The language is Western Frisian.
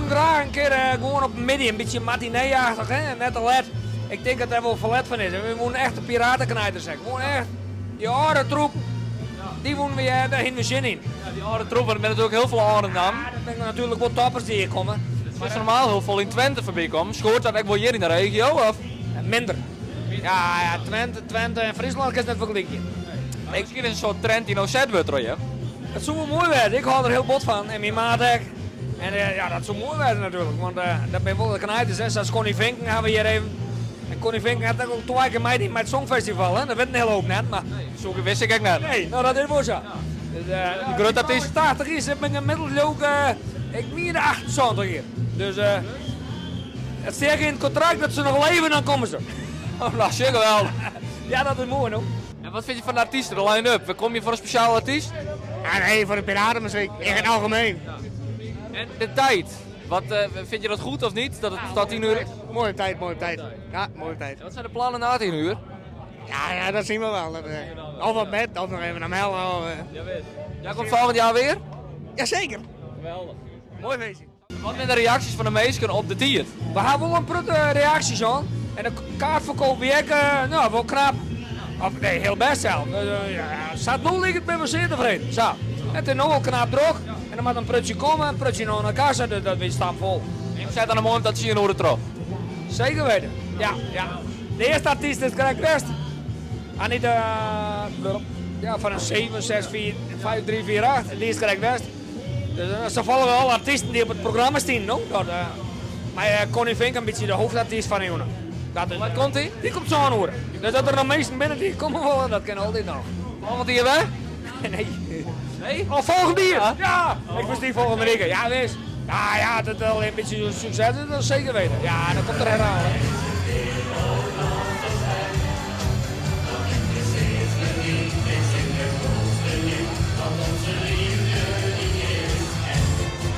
woenen graach in kear gewoan op in middei, in bytsje matinee-achtich, hè, net te let. Ik tink dat dêr wol ferlet fan is. En we woenen echte piratenknijters ek. Gewoan echt dy âlde troep, dy woenen we hearre, dêr hienen we sin yn. Ja, dy âlde troep, want der binne natuerlik hiel folle âlde nammen. Ja, dat binne natuerlik wol toppers dy't hjir komme. It is normaal hiel folle yn Twente foarby kommen. Skoart dat ek wol hjir yn de regio, of? Minder. Ja, ja, Twente, Twente en Fryslân kinst net fergelykje. Nee. Miskien is in soart trend dy't no set wurdt troch jim. Dat soe wol moai wêze. Ik hâld der hiel bot fan en myn maat ek. En ja, dat soe moai wêze natuerlik, want dat binne wol de knijters, hè. Sa as Conny Vinken hawwe we hjir even. En Conny Vinken hat ek al twa kear meidien mei it Songfestival, hè. Dat wit in hiele hoop net, mar... Nee, soe ik, wist ik ek net. Nee, no dat is wol sa. Dus, de grutte artyst. 80 is, binne gemiddeld leau ik, ik mien 78 jier. Dus it stiet yn it kontrakt dat se noch leve, dan komme se. Oh, nou, zeer geweldig. Ja, dat is moai, no. En wat vind je van de artiesten, de line-up? Kom je voor een speciale artiest? Ja, nee, voor de piratenmuziek, in het algemeen. En de tijd, wat, vind je dat goed of niet, dat het tot 10 uur is? Mooi op tijd, mooi op tijd. Ja, mooi op tijd. En wat zijn de plannen na 10 uur? Ja, ja, dat zien we wel. Dat, of op bed, of nog even naar Mel. Of, Jij komt volgend jaar weer? Jazeker. Geweldig. Mooi feestje. Wat binne de reaksjes fan de minsken op de tiid? We hawwe wol in protte reaksjes hân en de kaartferkoop wie ek no, wol knap. Of nee, hiel bêst sels. Ja, sa't no liket binne we sear tefreden. Sa. It is no al knap drok en der moat in prutsje komme, in prutsje noch oan de kassa, dus dat wie stampfol. En set dan in moai dat tsien oere troch. Zeker weten, ja, ja. De earste artyst is krekt west. Anita, ja, fan in 7, 6, 4, 5, 3, 4, 8. Dy is krekt west. Dus sa folge we alle artysten dy't op it programma stienen, no. Dat, mei Conny Vink in bytsje de hoofdartyst fan de jûn. Dat is, Hoe let komt dy? Dy komt sân oere. Dus as der noch minsken binne dy't komme wolle, dat kin altyd noch. Folgjend jier wer? Nee. Nee? Oh, folgjend jier? Ja! Ik ferstie folgjende wike. Ja, wis. Ja, ja, as it al in bytsje in sukses is, dan seker weten. Ja, dan komt der herhaling.